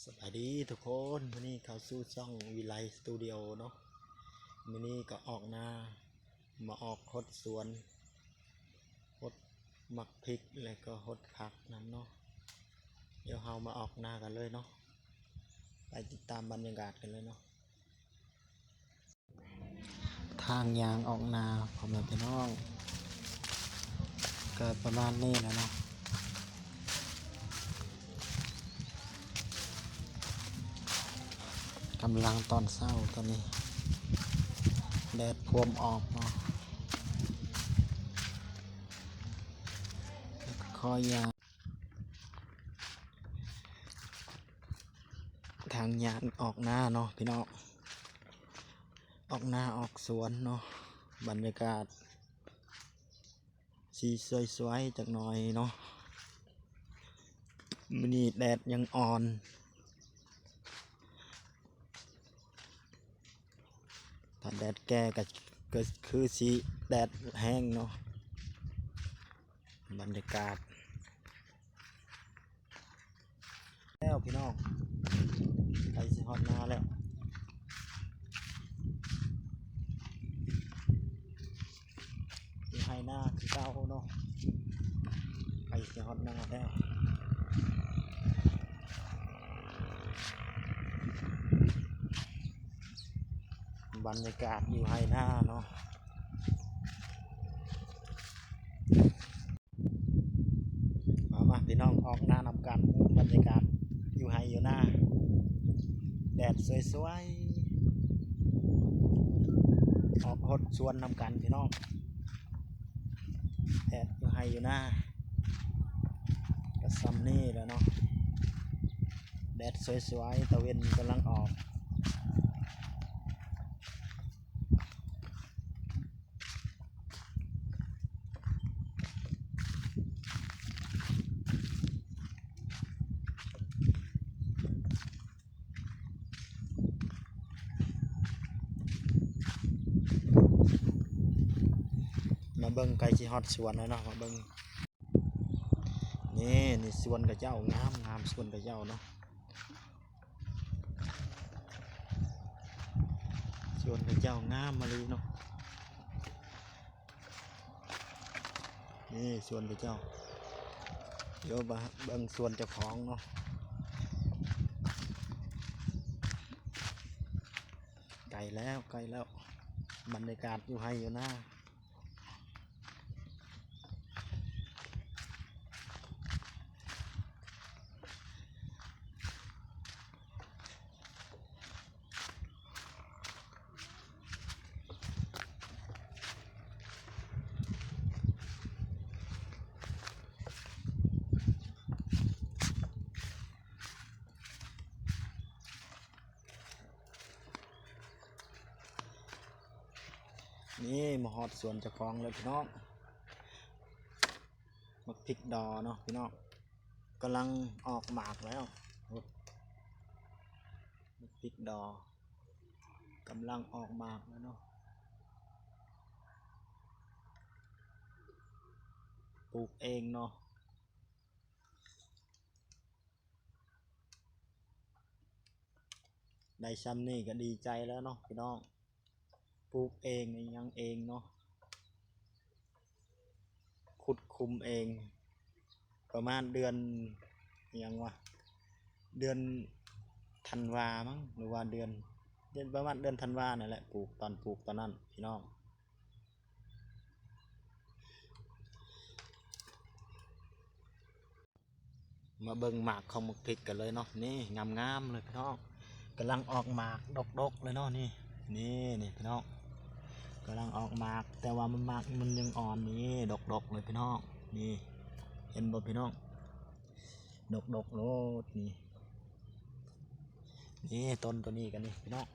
ສະບາຍດີທຸກຄົນ, ມື້ນີ້ເຂົ້າສູ່ຊ່ອງວິໄລສະຕູດິໂອເນາະ. ມື້ນີ້ກໍອອກນາ ມາອອກຫົດສວນ ຫົດໝາກພິກ ແລະກໍຫົດຜັກນຳເນາະ. ດຽວເຮົາມາອອກນາກັນເລີຍເນາະ, ໄປຕິດຕາມບັນຍາກາດກັນເລີຍເນາະ. ທາງຍ່າງອອກນາ ພໍ່ແມ່ພີ່ນ້ອງ ກໍປະມານນີ້ແຫຼະເນາະ. ກຳລັງຕອນເຊົ້າຕອນນີ້ ແດດພວມອອກເນາະ, ແລ້ວກໍຄ່ອຍຍ່າງ ທາງຍ່າງອອກນາເນາະພີ່ນ້ອງ, ອອກນາອອກສວນເນາະ. ບັນຍາກາດຊິສວຍໆຈັກໜ່ອຍເນາະ, ມື້ນີ້ແດດຍັງອ່ອນ. ຖ້າແດດແກ່ກໍ ກໍຄືຊິແດດແຮງເນາະ. ບັນຍາກາດ ແລ້ວພີ່ນ້ອງ, ໃກ້ຊິຮອດນາແລ້ວ, ຢູ່ໄຮ່ນາຄືເກົ່າເນາະ, ໃກ້ຊິຮອດນາແລ້ວ. ບັນຍາກາດຢູ່ໄຮ່ນາເນາະ. ມາ ມາ ພີ່ນ້ອງ ອອກນານຳກັນ, ບັນຍາກາດຢູ່ໄຮ່ຢູ່ນາ, ແດດສວຍໆ ອອກຫົດສວນນຳກັນພີ່ນ້ອງ. ແດດຢູ່ໄຮ່ຢູ່ນາ ກໍຊ່ຳນີ້ແຫຼະເນາະ, ແດດສວຍໆ ຕາເວັນກຳລັງອອກ. ມາເບິ່ງ ໃກ້ຊິຮອດສວນແລ້ວເນາະ, ມາເບິ່ງ ນີ້ ນີ້ສວນເຂົາເຈົ້າ ງາມ ງາມສວນເຂົາເຈົ້າເນາະ. ສວນເຂົາເຈົ້າງາມມາລີເນາະ, ນີ້ສວນເຂົາເຈົ້າ. ດຽວມາເບິ່ງສວນເຈົ້າຂອງເນາະ, ໃກ້ແລ້ວ ໃກ້ແລ້ວ, ບັນຍາກາດຢູ່ໄຮ່ຢູ່ນາ. ນີ້ມາຮອດສວນເຈົ້າຂອງແລ້ວພີ່ນ້ອງ, ໝາກພິກດໍເນາະພີ່ນ້ອງ, ກຳລັງອອກໝາກແລ້ວ, ໝາກພິກດໍກຳລັງອອກໝາກແລ້ວເນາະ. ປູກເອງເນາະ. ໄດ້ຊ່ຳນີ້ກໍດີໃຈແລ້ວເນາະພີ່ນ້ອງ, ປູກເອງ ຫຍັງເອງເນາະ, ຂຸດຂຸມເອງ. ປະມານເດືອນຫຍັງວະ ເດືອນທັນວາມັ້ງ ຫຼືວ່າເດືອນ ເດືອນ ປະມານເດືອນທັນວານັ້ນແຫຼະ, ປູກ ຕອນປູກຕອນນັ້ນພີ່ນ້ອງ. ມາເບິ່ງໝາກຂອງໝາກພິກກັນເລີຍເນາະ. ນີ້ງາມໆເລີຍພີ່ນ້ອງ, ກຳລັງອອກໝາກດົກໆເລີຍເນາະ. ນີ້ ນີ້ ນີ້ພີ່ນ້ອງ, ກຳລັງອອກໝາກ ແຕ່ວ່າມັນໝາກມັນຍັງອ່ອນ. ນີ້ດົກໆເລີຍພີ່ນ້ອງ, ນີ້ເຫັນບໍ່ພີ່ນ້ອງ, ດົກໆໂລດ. ນີ້ ນີ້ຕົ້ນໂຕນີ້ກໍນີ້ພີ່ນ້ອງ,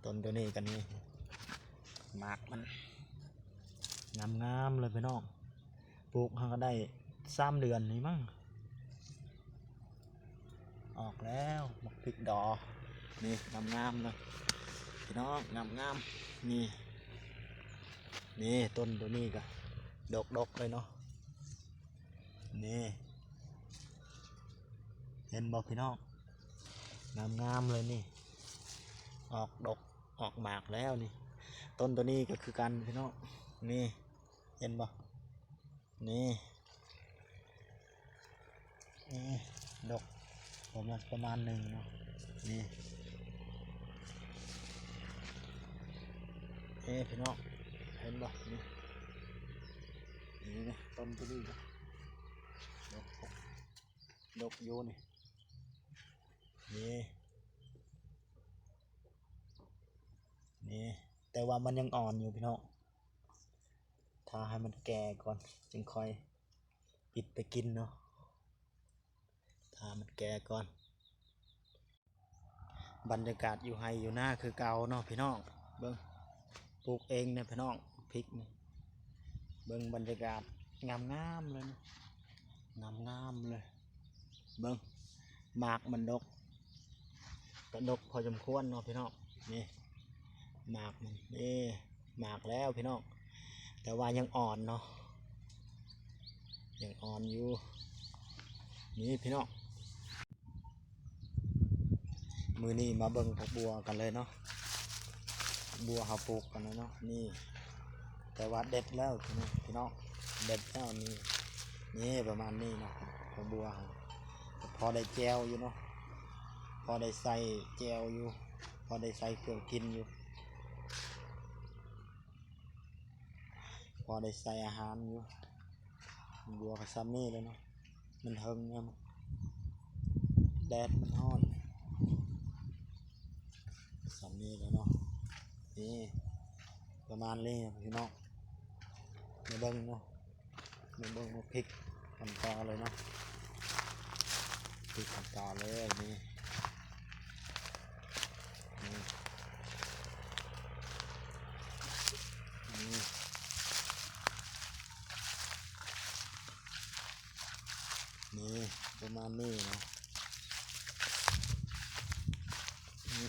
ຕົ້ນໂຕນີ້ກໍນີ້ ໝາກມັນງາມໆເລີຍພີ່ນ້ອງ. ປູກເຮົາກໍໄດ້ສາມເດືອນນີ້ມັ້ງ, ອອກແລ້ວໝາກພິກດໍ. ນີ້ງາມໆເລີຍພີ່ນ້ອງ, ງາມໆ. ນີ້ ນີ້ຕົ້ນໂຕນີ້ກໍດົກໆເລີຍເນາະ. ນີ້ເຫັນບໍ່ພີ່ນ້ອງ, ງາມໆເລີຍນີ້ ອອກດອກອອກໝາກແລ້ວນີ້. ຕົ້ນໂຕນີ້ກໍຄືກັນພີ່ນ້ອງ ນີ້ ເຫັນບໍ່? ນີ້ ນີ້ ດອກປະມານ ປະມານໜຶ່ງເນາະ ນີ້ ເອີ ພີ່ນ້ອງ ເຫັນບໍ່? ນີ້ ນີ້ ຕົ້ນໂຕນີ້ນະ ດອກ ດອກຢູ່ນີ້ ນີ້ ນີ້ ແຕ່ວ່າມັນຍັງອ່ອນຢູ່ພີ່ນ້ອງ. ຖ້າໃຫ້ມັນແກ່ກ່ອນຈຶ່ງຄ່ອຍປິດໄປກິນເນາະ ຖ້າມັນແກ່ກ່ອນ. ບັນຍາກາດຢູ່ໄຮ່ຢູ່ນາຄືເກົ່າເນາະພີ່ນ້ອງ ເບິ່ງ ປູກເອງນະພີ່ນ້ອງ ພິກນີ້ ເບິ່ງບັນຍາກາດງາມໆເລີຍນະ ງາມໆເລີຍ. ເບິ່ງ ໝາກມັນດົກ ກະດົກພໍສົມຄວນເນາະພີ່ນ້ອງ ນີ້ ໝາກມັນ ນີ້ ໝາກແລ້ວພີ່ນ້ອງ ແຕ່ວ່າຍັງອ່ອນເນາະ ຍັງອ່ອນຢູ່ ນີ້ພີ່ນ້ອງ. ມື້ນີ້ມາເບິ່ງຜັກບົວກັນເລີຍເນາະ ຜັກບົວເຮົາປູກກັນເນາະ ນີ້ ແຕ່ວ່າເດັດແລ້ວພີ່ນ້ອງ ເດັດແລ້ວນີ້ ນີ້ປະມານນີ້ເນາະ ຜັກບົວເຮົາ ກໍພໍໄດ້ແຈ່ວຢູ່ເນາະ ພໍໄດ້ໃສ່ແຈ່ວຢູ່ ພໍໄດ້ໃສ່ເຄື່ອງກິນຢູ່ ພໍໄດ້ໃສ່ອາຫານຢູ່. ບົວກໍຊ່ຳນີ້ແຫຼະເນາະ ມັນເຫິງແລ້ວ ແດດມັນຮ້ອນ ຊ່ຳນີ້ແຫຼະເນາະ. ນີ້ ປະມານນີ້ພີ່ນ້ອງ ມາເບິ່ງເນາະ ມາເບິ່ງ ມາພິກກັນຕໍ່ເລີຍເນາະ ພິກກັນຕໍ່ເລີຍ ນີ້ ນີ້ ນີ້ ນີ້ ປະມານນີ້ເນາະ ນີ້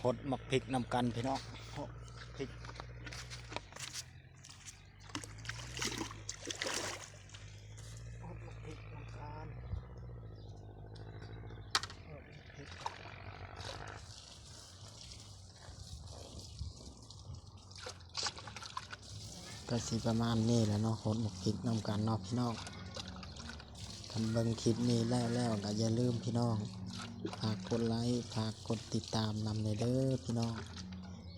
ຫົດໝາກພິກນຳກັນພີ່ນ້ອງ ຫົດພິກ ຫົດໝາກພິກນຳກັນ ຫົດໝາກພິກ ກໍຊິປະມານນີ້ແຫຼະເນາະ ຫົດໝາກພິກນຳກັນເນາະພີ່ນ້ອງ. ຄັນເບິ່ງຄລິບນີ້ແລ້ວແລ້ວກໍຢ່າລືມພີ່ນ້ອງ ຝາກກົດໄລ ຝາກກົດຕິດຕາມນຳແດ່ເດີພີ່ນ້ອງ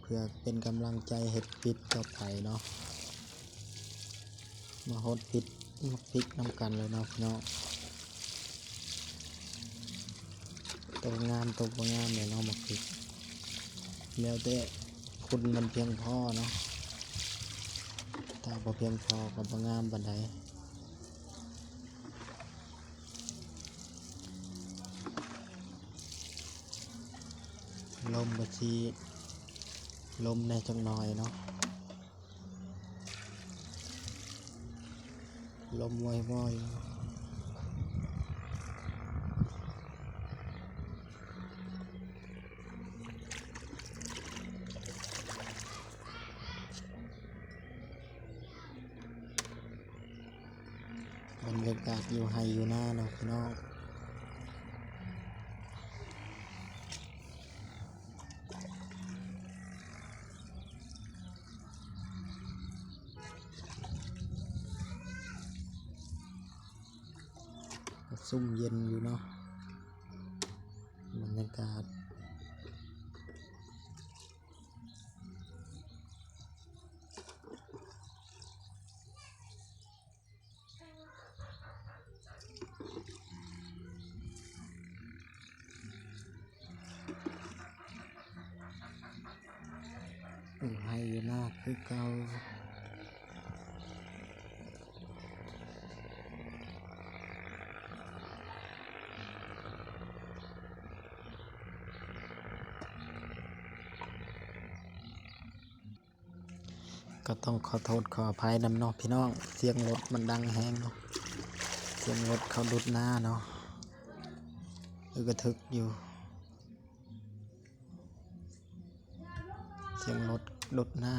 ເພື່ອເປັນກຳລັງໃຈເຮັດຄລິບຕໍ່ໄປເນາະ. ມາຫົດພິກ ໝາກພິກນຳກັນເລີຍເນາະພີ່ນ້ອງ. ໂຕງາມໂຕບໍ່ງາມແຫຼະເນາະໝາກພິກ ແລ້ວແຕ່ຄຸນມັນພຽງພໍເນາະ ຖ້າບໍ່ພຽງພໍກໍບໍ່ງາມປານໃດ. ລົມກໍຊິລົມແດ່ຈັກໜ້ອຍເນາະ. ລົມວອຍໆ ບັນຍາກາດຢູ່ໄຮ່ຢູ່ນາເນາະພີ່ນ້ອງ. ກໍຊຸ່ມເຢັນຢູ່ເນາະ ບັນຍາກາດ. ຢູ່ໄຮ່ຢູ່ນາຄືເກົ່າ. ກໍຕ້ອງຂໍໂທດຂໍອະໄພນຳເນາະພີ່ນ້ອງ ສຽງລົດມັນດັງແຮງເນາະ ສຽງລົດເຂົາດຸດນາເນາະ ອຶກກະທຶກຢູ່ ສຽງລົດດຸດນາ.